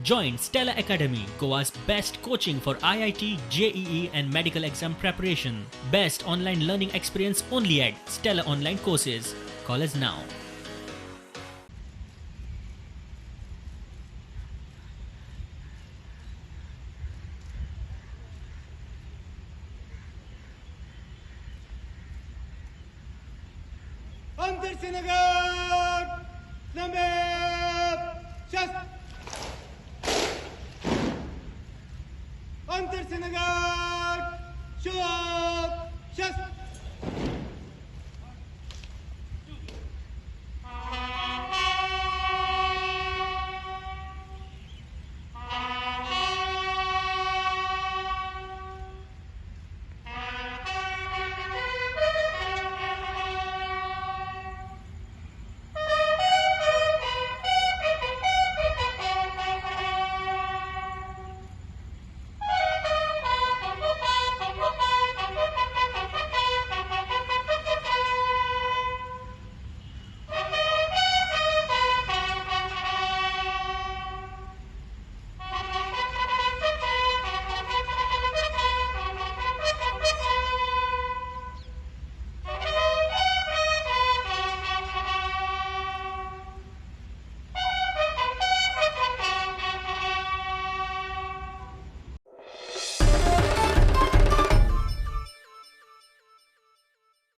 Join Stella Academy, Goa's best coaching for IIT, JEE, and medical exam preparation. Best online learning experience only at Stella Online Courses. Call us now. अंतर सेनागड शस्त्र अंतर सेनागड शोक शस्त्र।